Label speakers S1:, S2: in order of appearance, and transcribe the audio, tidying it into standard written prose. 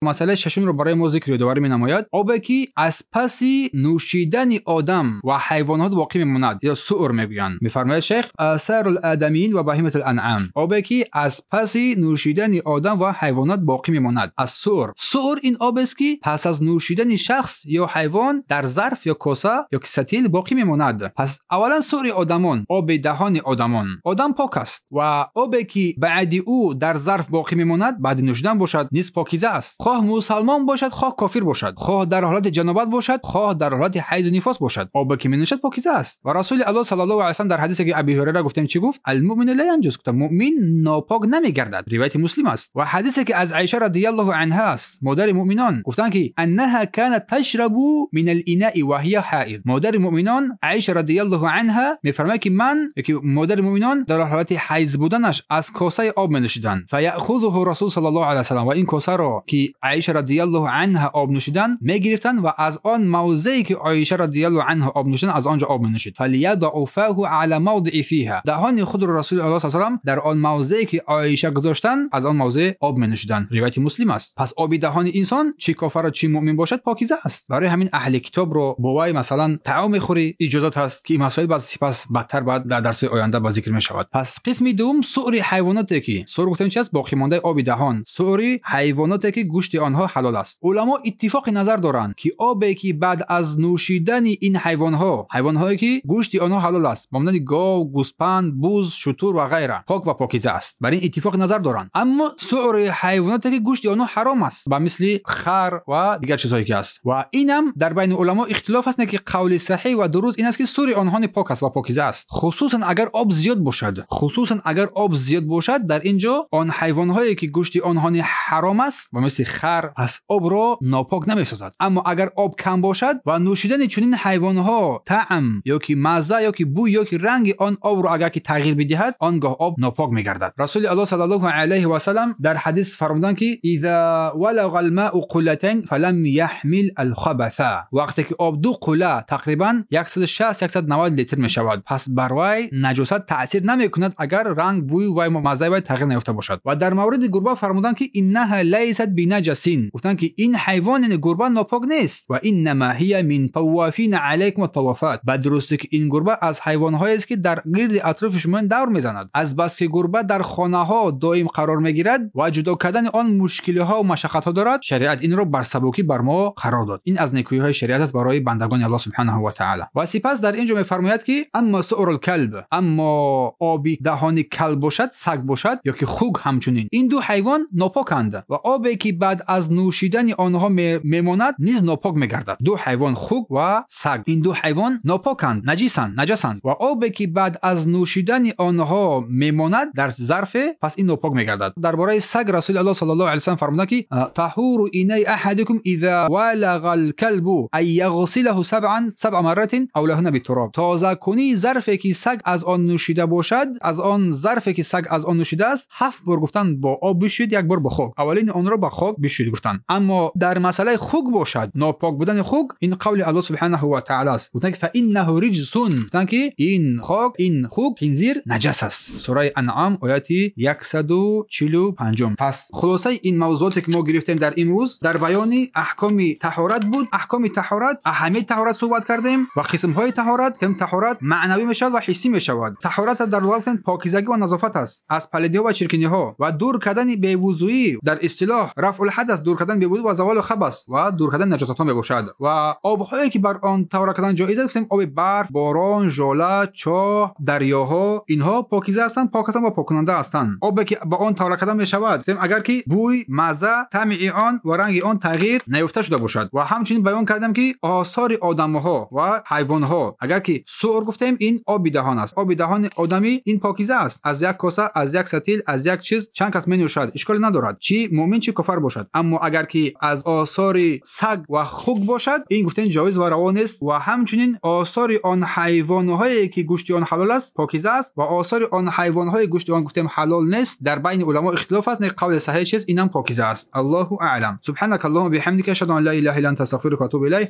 S1: Масъалаи шашумро барои мо зикр ёдоварӣ менамояд. Обе ки аз паси нӯшидани одам ва ҳайвонот боқӣ мемонад ё суър мегӯянд. Мефармояд шайх: асару ладамиин ва баҳиматул анъам. Обе ки аз паси нӯшидани одам ва ҳайвонот боқӣ мемонад аз суър. Суър ин обест ки пас аз нӯшидани шахс ё ҳайвон дар зарф ё коса ё ки сатил боқӣ мемонад. Пас аввалан суъри одамон, оби даҳони одамон. Одам пок аст ва обе ки баъди ӯ дар зарф боқӣ мемонад, баъди нӯшидан бошад, низ покиза аст. Хоҳ мусалмон бошад, хоҳ кофир бошад, хоҳ дар ҳолати ҷанобат бошад, хоҳ дар ҳолати ҳайзу нифос бошад, обе ки менӯшад покиза аст. Ва Расули Аллоҳ саллаллоҳу алайҳи васаллам дар ҳадисе ки Аби Ҳурайра гуфтем чӣ гуфт? Алмӯмину ла янҷус, гуфта мӯмин нопок намегардад. Ривояти Муслим аст. Ва ҳадисе ки аз Айша радияллоҳу анҳа аст, модари мӯминон, гуфтанд ки аннаҳа канат ташрабу мин алинаи ва ҳия ҳаид. Модари мӯминон Айша радияллоҳу анҳа мефармояд ки ман ки модари мӯминон дар ҳолати ҳайз буданаш аз косаи об менӯшиданд. Фаяхузуҳу расул саллаллоҳу алайҳи васаллам, ва ин косаро ки Айша радияллоҳу анҳа об нӯшидан мегирифтанд ва аз он мавзее ки Айша радияллоҳу анҳа об нӯшидан аз он ҷо об менӯшид. Фалиядау фаҳу ала мавдии фиҳа, даҳони худро Расули Аллоҳ саллаллоҳу алайҳи васаллам дар он мавзее ки Айша гузоштанд аз он мавзеъ об менӯшиданд. Ривояти Муслим аст. Пас оби даҳони инсон чӣ кофару чӣ мӯмин бошад покиза аст. Барои ҳамин аҳли китобро бо вай масалан таом мехӯрӣ иҷозат ҳаст ки ин масоил баъд сипас бадтар баъд дар дарсҳои оянда ба зикр мешавад. Пас қисми дуввум суъри ҳайвоноте ки суър гуфтем чи аст? Боқимондаи оби даҳон. Суъри ҳайвоноте ки гӯшти онҳо ҳалол аст. Уламо иттифоқи назар доранд ки обе ки баъд аз нӯшидани ин ҳайвонҳо, ҳайвонҳое ки гӯшти онҳо ҳалол аст, ба монанди гов, гӯспанд, буз, шутур ва ғайра, пок ва покиза аст. Бар ин иттифоқи назар доранд. Аммо суъри ҳайвоноте ки гӯшти онҳо ҳаром аст, ба мисли хар ва дигар чизҳое ки аст, ва инам дар байни уламо ихтилоф аст, не ки қавли саҳеҳ ва дуруст ин аст ки сури онҳо пок аст ва покиза аст. Хусусан агар об зиёд бошад, хусусан агар об зиёд бошад, дар ин ҷо он ҳайвонҳое ки гӯшти онҳо ҳаром аст, ба мисли хар, пас обро нопок намесозад. Аммо агар об кам бошад ва нӯшидани чунин ҳайвонҳо таъм ё ки мазза ё ки бӯй ё ки ранги он обро агар ки тағйир бидиҳад, он гоҳ об нопок мегардад. Расули Аллоҳ саллаллоҳу алайҳи васаллам дар ҳадис фармуданд ки иза валага алмау қуллатайн фалам яҳмил алхабаса. Вақте ки об ду қулла тақрибан 160-190 литр мешавад, пас бар вай наҷосат таъсир намекунад агар ранг, бӯй ва маззаи вай тағйир наёфта бошад. Ва дар мавриди гурба фармуданд ки иннаҳа лайсат бинаҷасин, гуфтанд ки ин ҳайвон яъне гурба нопок нест. Ва иннама ҳия мин тавофина алайкум аттавофат, ба дурустӣ ки ин гурба аз ҳайвонҳоест ки дар гирди атрофи шумо давр мезанад. Аз бас ки гурба дар хонаҳо доим қарор мегирад ва ҷудо кардани он мушкилиҳо ва машаққатҳо дорад, шариат инро бар сабукӣ бар мо қарор дод. Ин аз некӯиҳои шариат аст барои бандагони Аллоҳ субҳанаҳу ва таъала. Ва сипас дар ин ҷо мефармояд ки аммо суърул калб, аммо оби даҳони калб бошад, саг бошад ё ки хук ҳамчунин, ин ду ҳайвон нопоканд ва обе ки баъд аз нӯшидани онҳо мемонад низ нопок мегардад. Ду ҳайвон, хук ва саг, ин ду ҳайвон нопоканд, наҷисанд, наҷасанд ва обе ки баъд аз нӯшидани онҳо мемонад дар зарфе, пас ин нопок мегардад. Дар бораи саг Расули Аллоҳ саллаллоҳу алайҳи васаллам фармуданд ки таҳуру инаи аҳадикум иза валага алкалбу ан яғсилаҳу сабъан сабъа марратин авлаҳуна битуроб. Тозакунии зарфе ки саг аз он нӯшида бошад, аз он зарфе ки саг аз он нӯшидааст, 7 бор гуфтанд бо об бишӯед, як бор бо хок. Аввалини онро ба хок бишӯед гуфтанд. Аммо дар масъалаи хук бошад, нопок будани хук, ин қавли Аллоҳ субҳанаҳу ва таъала аст. Гуфтанд ки фаиннаҳу риҷсун, гуфтанд ки ин хок, ин хук хинзир наҷас аст. Сураи Анъам ояти 145. Пас хулосаи ин мавзуоте ки мо гирифтем дар имрӯз дар баёни аҳкоми таҳорат буд. Аҳкоми таҳорат, аҳамияти таҳорат суҳбат кардем ва қисмҳои таҳорат. Таҳорат маънавӣ мешавад ва ҳиссӣ мешавад. Таҳорат дар луғат гуфтанд покизагӣ ва назофат аст аз палидиҳо ва чиркиниҳо ва дур кардани бевузӯӣ, дар истилоҳ рафъул ҳадас, дур кардани бевузӯ ва заволи хабас ва дур кардани наҷосатҳо мебошад. Ва обҳое ки бар он таҳорат кардан ҷоиз аст, гуфтем оби барф, борон, жола, чоҳ, дарёҳо, инҳо покиза ҳастанд, пок ҳастанд ва поккунанда ҳастанд. Обе ки ба он таҳорат кардан мешавад, гуфтем агар ки бӯй, мазза, таъми он ва ранги он тағйир наёфта шуда бошад. Ва ҳамчунин баён кардам ки осори одамҳо ва ҳайвонҳо, агар ки суър гуфтем ин оби даҳон аст. Оби даҳони одамӣ ин покиза аст. Аз як коса, аз як сатил, аз як чиз чанд кас менӯшад, ишколе надорад, чӣ мӯмин чӣ кофар бошад. Аммо агар ки аз осори саг ва хук бошад, ин гуфтем ҷоиз ва раво нест. Ва ҳамчунин осори он ҳайвонҳое ки гӯшти он ҳалол аст, покиза аст, ва осори он ҳайвонҳое гӯшти он гуфтем ҳалол нест, дар байни уламо ихтилоф аст, не қавли саҳеҳ чиз, инам покиза аст. Аллоҳу аълам. Субҳанак аллоҳумма биҳамдика, ашҳаду ан ла илаҳа илла анта, астағфирука ва атубу илайк.